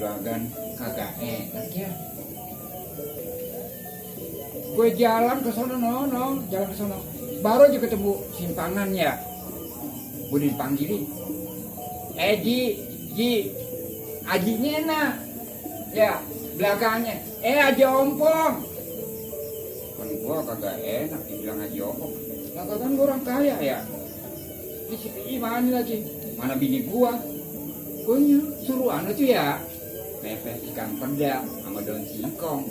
juragan kagak enak ya. Gue jalan ke sono, jalan ke sono. Baru aja ketemu simpangan ya. Gue dipanggilin. Ji, Ajinya enak. Ya, belakangnya. Aji Ompong. Kan gua kagak enak dibilang Aji Ompong. Lah kan gua orang kaya ya. Di mana lagi? Mana bini gua? Gua suruh anu tuh ya. Pepes ikan peda sama daun singkong.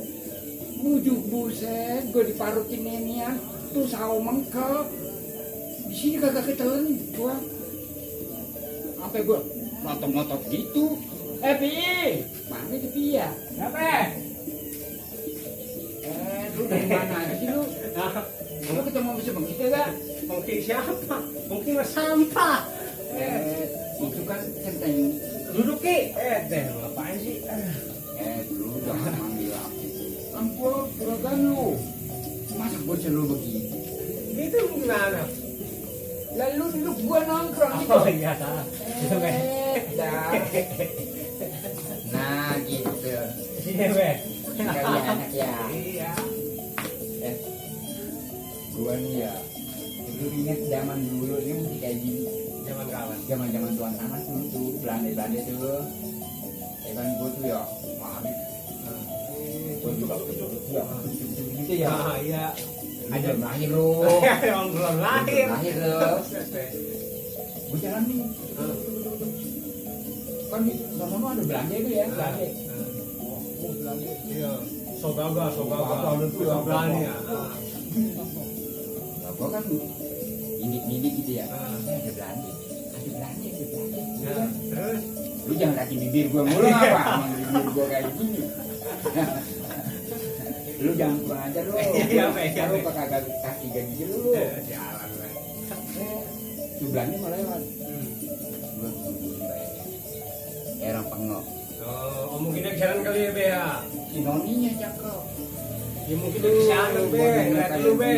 Buset, gua diparutin inian. Tuh sawo mengkep. Di sini kagak ketelen gua. Sampai gua notot-notot gitu. Pi, mana itu Pi ya? Kenapa? Lu dari mana aja sih lu? Lu ketemu sama kita gak? Mungkin siapa? Mungkin mas sampah. Itu kan centeng. Duduk Ki. Deh, ngapain sih? Lu jangan manggil aku. Ampun, juragan lu. Masa gue selalu begitu? Itu gimana? Lalu dulu gua nongkrong gitu. Oh iya, salah. Itu Dah. Nah gitu. Iya, Be. Kali anak ya. Iya. Gua nih ya. Lu inget zaman dulu ini masih kayak gini. Zaman kapan? Zaman Tuan Tamas dulu tuh, Belanda tuh. Ya kan gua tuh ya, maaf. Gua juga ya, gitu ya. Ah, iya. Ada lahir lu. Yang belum lahir. Lahir lu. Gua jalan nih. Kan di sana ada Belanda itu ya, Belanda. Belanda. Iya. Sogaga. Ada tuh ya, Belanda ya. Nah, gua kan nidik gitu ya. Ah. Ada Belanda. Ya, terus Lu jangan kaki bibir gua mulu apa? Emang bibir gua kayak gini. Lu jangan kurang ajar lu. Iya, Pak. Lu pakai kaki gaji lu. jalan, Be. Tuh Belanda mau lewat. Gua orang pengok. Oh, mungkin dia jalan kali ya, Be ya. Si noninya cakep. Ya mungkin dia kesana, Be. Ngeliat lu, Be.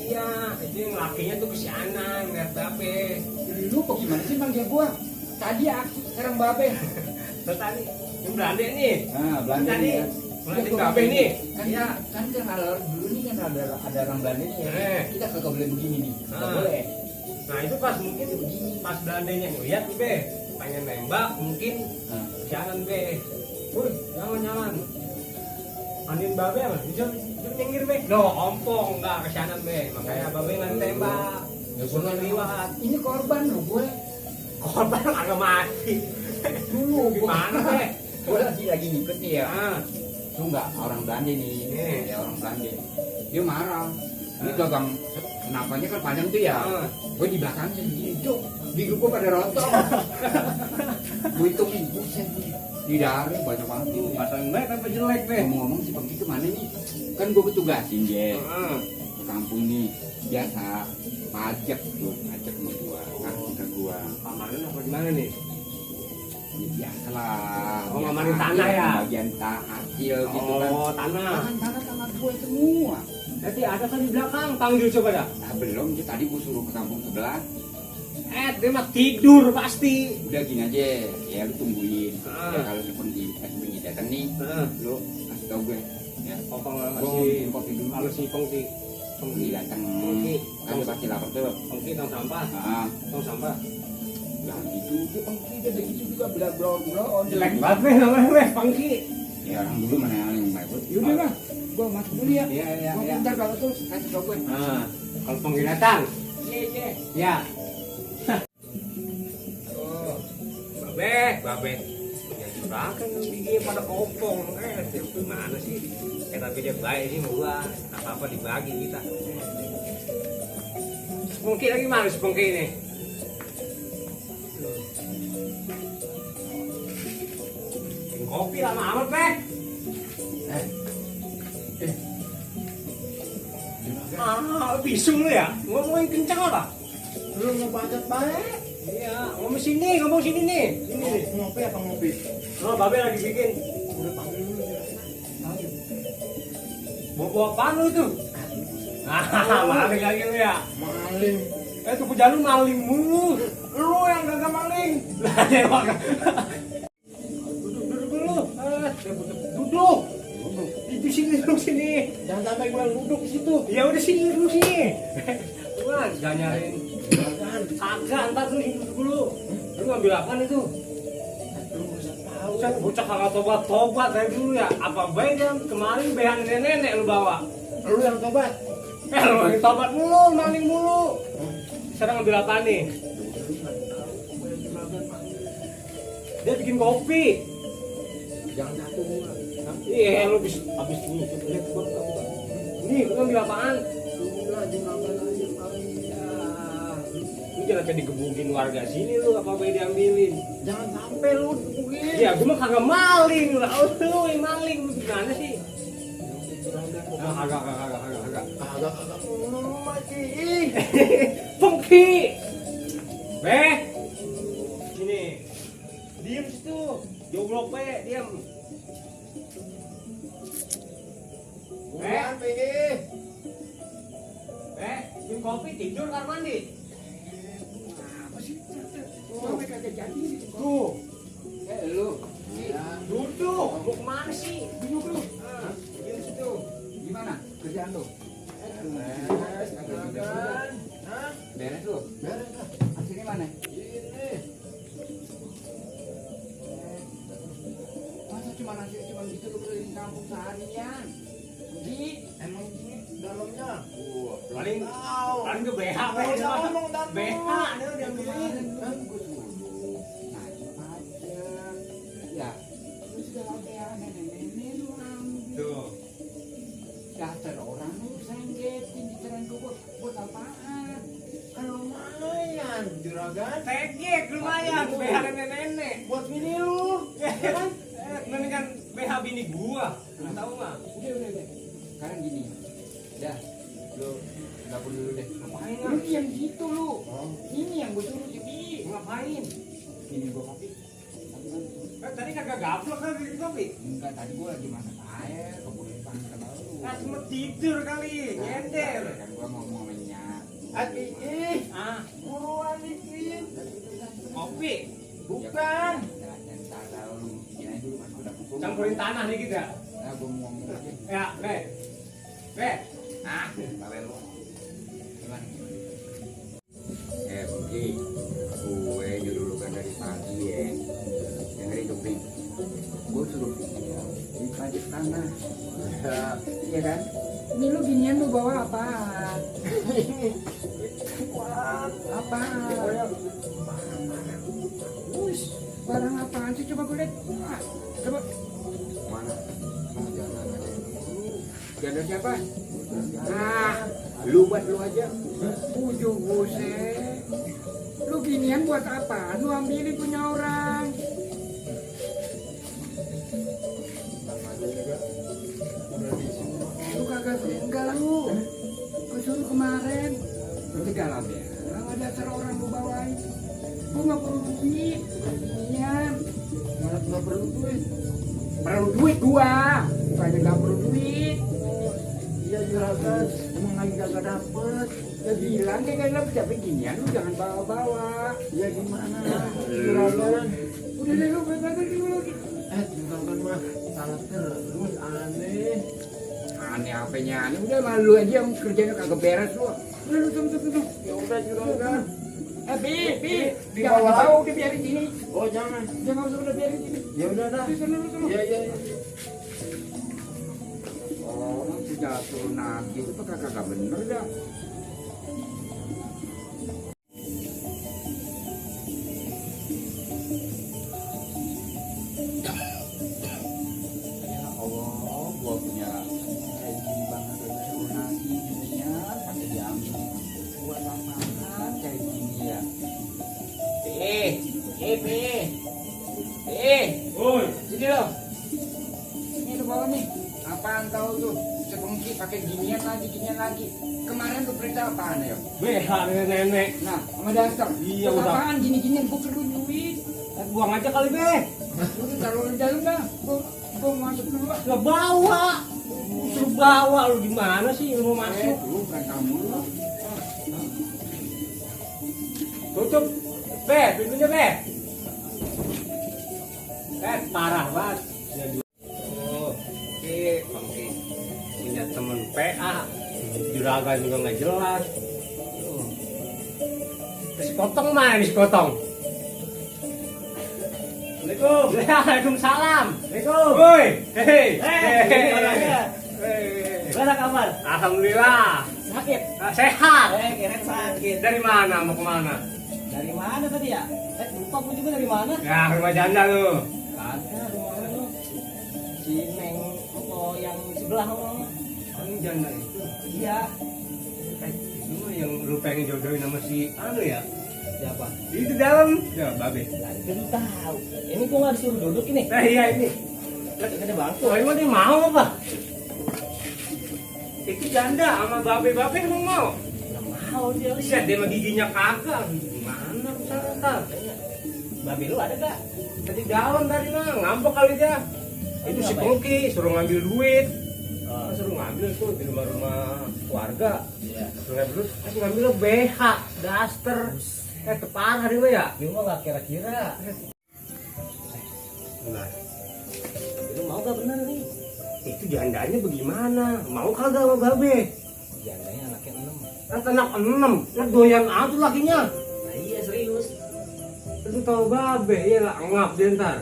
Iya, itu yang lakinya tuh kesana, ngeliat Babe. Lu kok gimana sih manggil gua? Tadi aku, sekarang Babe. Terus tadi, yang Belanda nih. Nah, Belanda Tadi, nih. ngeliatin Babe nih. Kan Iya. kan kalau dulu nih kan ada orang Belanda nih. Kita kagak boleh begini nih. Nggak Ah. boleh. Nah itu pas mungkin pas Belandanya ngeliat nih, Be, pengen nembak mungkin Nah. jalan, Be. Woi, jangan. Andin Babe apa? Bisa nyengir, Be. No, ompong enggak kesianan, Be. Makanya Babe nggak tembak. Ya Suruh gua liwat. Ini korban lu gue. Korban agak mati. Dulu Gimana, Be? Gue lagi ngikut nih ya. Ah, Itu enggak orang Belanda nih. Ya orang Belanda. Dia marah. Ini gagang kenapanya kan panjang tuh ya. Gue di belakangnya begini tuh. Gigi gue pada rontok. Gue hitungin, buset. Di dari banyak banget tuh. pasang baik apa jelek, Be? Ngomong-ngomong si Pengki itu mana nih? Kan gue ketugasin dia Heeh. ke kampung nih. Biasa pajak tuh, pajak sama gua, ngasih ke gua. Pamanan apa gimana nih? Ya, biasa lah. Oh, Biasa ngamanin tanah ya? Bagian hasil gitu kan. Oh, tanah. Kan tanah gue semua. Nanti ada kan di belakang, panggil coba dah. Nah belum, sih tadi gue suruh ke kampung sebelah. Dia mah tidur pasti. Udah gini aja, ya lu tungguin. Ah. Ya kalau si Pengki datang nih, lu kasih tau gue. Ya, Opong gue masih minum kopi dulu. kalau si Pengki Pengki datang, Pengki. kan lu pasti lapar tuh. Pengki tong sampah, Ah, tong sampah. jangan gitu, dia Pengki dia begitu juga bela-bela. Jelek banget nih namanya, Be, Pengki. Ya orang dulu mana yang baik. Yaudah lah, gue masuk dulu ya. Iya. Gue bentar kalau tuh kasih tau gue. Nah, kalau Pengki datang, Iya. ya. Oh, Babe. Ya di belakang giginya pada kopong. Dia gimana sih? Tapi dia baik sih sama gua. Apa-apa dibagi kita. Pengki lagi mana si Pengki ini? Bikin kopi lama amat, Be. Bisung lu ya? Ngomongin kencang apa? Lu ngebacot baik. Iya, ngomong sini nih. Sini nih. Ngopi apa ngopi? Oh, Babe lagi bikin. Udah panggil dulu ya. Bawa apaan lu itu? Maling lagi lu ya? Maling. Tuh puja lu maling mulu. Lu yang gak maling. Lah, duduk dulu. duduk sini. Jangan sampai gue duduk di situ. Ya udah sini duduk sini. Gua jangan nyariin. Kagak, ntar lu duduk dulu. Lu ngambil apaan itu? Lu usah tahu. Saya bocah kagak tobat dari dulu ya. Apa baik kan kemarin behan nenek lu bawa. Lu yang tobat. Lu lagi tobat mulu, maling mulu. Sekarang ngambil apaan nih? Dia bikin kopi. Jangan jatuh gua. Iya, lu habis ini lihat buka. Nih, lu ngambil apaan? Udah juragan aja paling. Lu jangan sampai digebukin warga sini lu, apa baik diambilin. Jangan sampai lu digebukin. Ya, gua mah kagak maling lah. Lu yang maling lu gimana sih? Kagak. Kagak mati. Pengki. Beh. Sini. Diam situ. Joblok pe, diam. Bukan pergi. Minum kopi tidur kamar mandi. Apa sih? Sampai kagak jadi. Tuh, Lu. duduk. Mau kemana sih? Duduk lu. Diam situ. Gimana kerjaan lu? Beres, juragan. Hah? Beres lu? Beres lah. Aslinya mana? Ini. Masa cuma gitu lu keliling kampung seharian? Di Emang ini dalamnya. Paling Tahu. paling ke BH Nggak usah ngomong, dan BH dulu. dia diambilin. kan gue suruh nanya aja. Ya, lu sudah ada nenek-nenek lu ambil. Tuh. Dasar orang lu sengketin di jalan gue buat apaan? Kan lumayan, juragan. Tegek lumayan BH nenek-nenek. Buat bini lu. Ya kan? Ini kan BH bini gua. Lu tahu nggak? Udah. Sekarang gini, dah, lu dapur dulu deh. Ngapain Lu nggak? diam gitu lu. Oh. Ini yang gue suruh jadi. Ngapain? Ini gue kopi. Tadi kagak gaplok kan bikin kopi? Enggak, tadi gue lagi masak air, kebun panggil sama lu. Nah, cuma tidur kali, nyender. Kan gue mau minyak. Hati Ah, buruan dikit. kopi. Bukan. Jangan salah lu. Gini dulu mas, gue udah pukul. Campurin tanah dikit ya? Nah, gue mau ngomong aja. Ya, Kalian lu. Gimana? Budi, gue nyuruh lu kan dari pagi ya. Dengerin tuh, Pin. Gue suruh dia di pajak tanah. Iya kan? Ini lu ginian lu bawa apaan? Apaan? Wih, barang apaan sih? Coba gue lihat. Coba. Mana? Janda siapa? Lu buat lu aja. Ujung buset. Lu ginian buat apa? Lu ambilin punya orang. Lu kagak enggak lu. Gue suruh kemarin. Lu ke dalam ya. Ada acara orang lu bawain. Gue nggak perlu duit. Ginian. Nggak perlu duit. Perlu duit gua. Bukannya nggak perlu duit. Iya juragan. Emang lagi kagak dapet. Ya bilang kayak gak dapet tapi ginian lu jangan bawa-bawa. Ya gimana? Juragan. Udah deh lu bebas dulu. Juragan mah salah terus aneh. Aneh apanya aneh, udah malu aja yang kerjanya kagak beres lu. Udah lu tunggu. Ya udah juragan. Bi, Di jangan bawah. dibawa, udah biarin sini. Oh jangan. Jangan usah udah biarin sini. Ya udah dah. Di sana lu sana. Iya. Oh, sudah turun lagi itu kagak bener dah. Ya Allah, gua punya rezeki banget dari turun lagi dunia, pakai diambil. Buat apaan kayak gini ya? Woi, Sini lo. Ini lo bawa nih. Apaan tahu tuh? Sebengki pakai ginian lagi. Kemarin lu perintah apaan ya? BH nenek. Nah, sama dasar. Iya, Terus udah. apaan gini-ginian? Gua perlu duit. Buang aja kali, Be. Lu taruh di dalam dah. Gua masuk dulu. Lah bawa. Suruh bawa lu gimana sih lu mau masuk? Lu kan kamu lu. Tutup. Be, pintunya, Be. Parah banget. Oh, oke. PA, juragan juga nggak jelas. Si potong mana si potong? Assalamualaikum. Waalaikumsalam. Assalamualaikum. Woi, hei, orangnya. Gimana kabar? Alhamdulillah. Sakit? Sehat. Keren sakit. Dari mana mau kemana? Dari mana tadi ya? Lupa gue juga dari mana? Ya rumah janda lu. Kagak, rumah mana lu? Si Neng, oh yang sebelah lo. Ini janda itu. Iya. Itu mah yang lu pengen jodohin sama si anu ya? Siapa? Itu dalam. Ya, babe. Lagi kan tahu. Ini gua nggak disuruh duduk ini. Nah iya ini. Ada bangku. Oh, emang dia mau apa? Itu janda sama babe-babe emang mau? Nggak mau dia. Lihat dia mah giginya kagak. Gimana usaha? Babe lu ada gak? Tadi dalam tadi mah ngambek kali dia. Itu si Ngapain? Pengki suruh ngambil duit. Oh. Suruh ngambil tuh di rumah-rumah keluarga. Iya. Suruh ngambil duit, tapi ngambilnya BH, daster. Teparah dia mah ya. Lu mah nggak kira-kira. Nah, Lu mau gak bener nih? itu jandanya bagaimana? Mau kagak sama babe? Jandanya anaknya 6. Kan anak 6, lah doyan aja lakinya. Nah iya serius. Lu tahu babe, ya lah ngap dia ntar.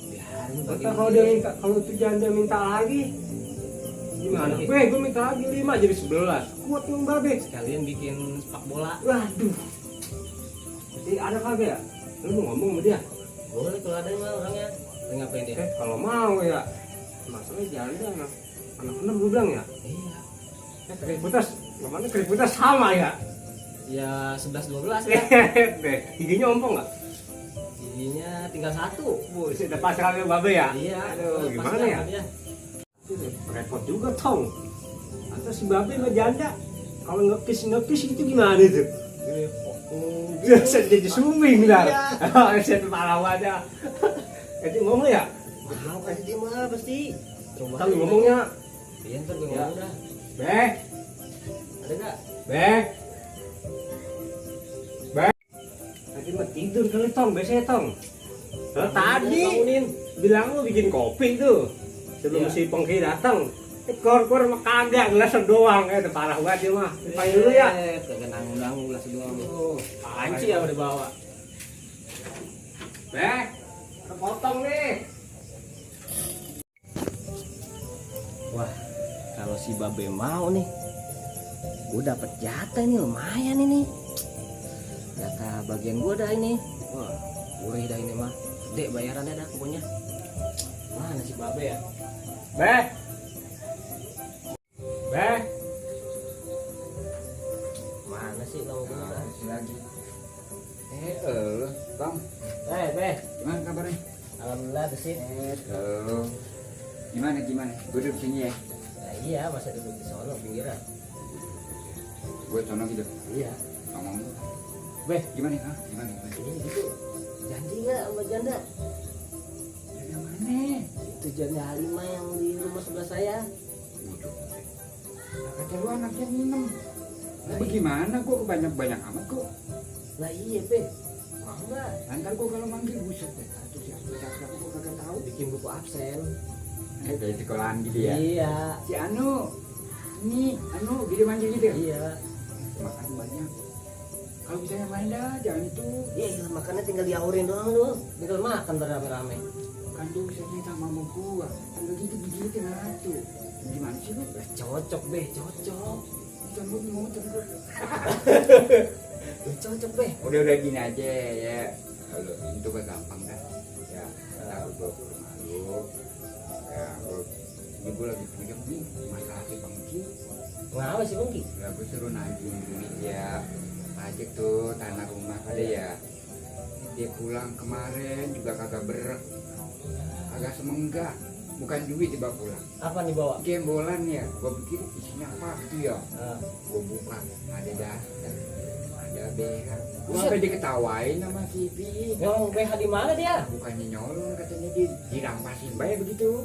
Biarin Ntar kalau dia minta, kalau itu janda minta lagi, gimana? Gue minta lagi 5 jadi 11. Kuat yang babe. Sekalian bikin sepak bola. Waduh. Jadi ada kagak ya? Lu mau ngomong sama dia? Boleh kalau ada mah orangnya. Lu ngapain dia? Kalau mau ya. Masalahnya janda anak 6 gue bilang ya. Iya. Keributas, kemana keributas sama ya? Ya 11-12 ya. Giginya ompong nggak? Giginya tinggal 1. Bu, sudah pas kali babe ya? Iya. Aduh, pas gimana lah ya? dia. Repot juga tong. Atau si babe sama janda, kalau ngepis itu gimana itu? Biasa jadi sumbing dah. Saya pahlawan aja. Jadi ngomong ya? Mau kasih dia mah pasti. Coba Tapi ngomongnya, iya ntar gue Ya. ngomong dah. Beh, Ada gak? Beh. Beh. Tadi mah tidur kali tong, biasanya tong. Nah, tadi Bangunin. bilang lu bikin kopi tuh. Sebelum Iya. si Pengki datang. Kor-kor mah kagak, gelas doang. Parah banget dia mah. Panggil dulu ya. Kagak nanggung-nanggung lah sedoang. Oh, Panci yang udah bawa. Beh, kepotong nih. Wah, kalau si Babe mau nih, gue dapet jatah ini lumayan ini. Jatah bagian gue dah ini. Wah, gurih dah ini mah. Gede bayarannya dah pokoknya. Mana si Babe ya? Beh. Beh. Mana sih lo bener? lagi. Bang, Be, gimana kabarnya? alhamdulillah besit. Gimana? Gue duduk sini ya. Nah, iya, masa duduk di sono pinggiran. Gue sono gitu. Iya. Ngomong. Be, Gimana? Gimana? ini gitu. Janji nggak sama janda? Yang mana? Itu janda Halimah yang di rumah sebelah saya. Waduh. Kata lu anaknya 6. Nah, bagaimana kok banyak amat kok? Lah iya, Be. Mau nggak? Ntar gua kalau manggil buset deh. Atau siapa gua kagak tahu. Bikin buku absen. Kayak sekolahan gitu ya. Iya. Si Anu. Ini Anu gitu manggil gitu. Iya. Makan banyak. Kalau bisa yang lain dah, jangan itu. Iya, iya, makannya tinggal diaurin doang lu. Tinggal makan rame-rame. Kan tuh bisa cerita mama gua. Kalau gitu begitu ngatu. Gimana sih lu? Cocok, Be, cocok. Jangan gua mau terus. Cocok, Be. Udah gini aja ya. Kalau itu gak gampang dah. Ya, tahu gua ke rumah lu. Ya, gua lagi punya nih masalah si Bangki. Ngapa sih, Bangki? Ya, gua suruh nagih duit ya. Pajak tuh tanah rumah kali ya. Dia pulang kemarin juga kagak berek. Kagak semenggak. Bukan duit dibawa pulang. Apa nih bawa? Gembolan ya. Gua pikir isinya apa gitu ya. Nah, Gua buka ada daftar. Ada BH. Gua sampai diketawain sama TV. nyolong BH di mana dia? Bukannya nyolong katanya dirampasin bayar begitu.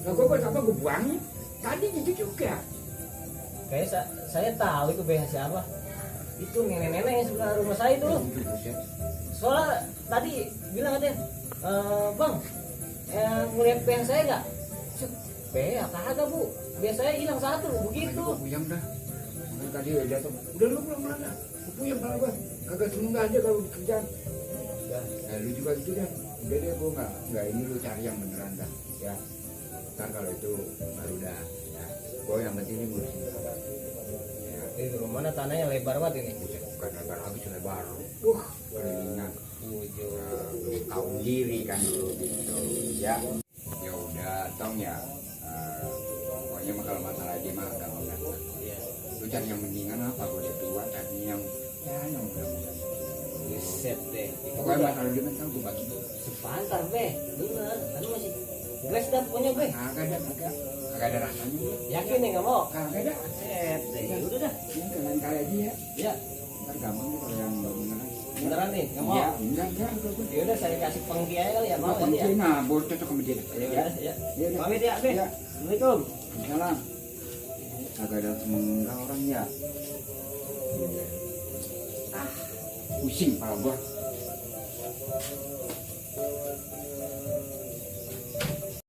Nah gua buat apa gua buangin. Tadi gitu juga. Kayak saya tahu itu BH siapa. Itu nenek-nenek yang sebelah rumah saya itu. Buset. Soalnya tadi bilang ada, Bang, ngeliat BH saya nggak? BH kagak Bu. Biasanya hilang satu begitu. Gua puyeng dah. Makanya tadi udah datang. Udah lu pulang dah. Gua puyeng malah gua. Kagak seneng aja kalau kerjaan. Nah, lu juga gitu deh. Udah deh gua nggak ini lu cari yang beneran dah. Ya. Ntar kalau itu baru dah. Ya. Gua yang penting ini ngurusin sahabat. Ya. Ini rumah mana tanahnya lebar banget ini. Bukan lebar lagi sudah baru. Kelilingan. Belum tahu diri kan lu gitu. Ya. Ya udah, tong ya. Pokoknya mah kalau masalah dia mah gampang kan. Iya. Lu cari yang mendingan apa? Gua udah tua cari yang yang mudah-mudahan. Set deh. Pokoknya masalah dia kan gua bagi. Sepantar be, bener. Kan masih gelas dah pokoknya be. Kagak ada rasanya. Yakin nih nggak mau? Kagak ada. Set deh. Udah dah. Ini kalian kali aja ya. Ya. Ntar gampang nih kalau yang beneran. Beneran nih nggak mau? Ya, enggak. Ya udah saya kasih pengki aja kali ya mau Mau ya. nah, boleh cocok sama dia. Ya. Ya. Pamit ya be. Ya. Assalamualaikum. Salam. Kagak ada semenggak orang ya. Pusing kepala gua.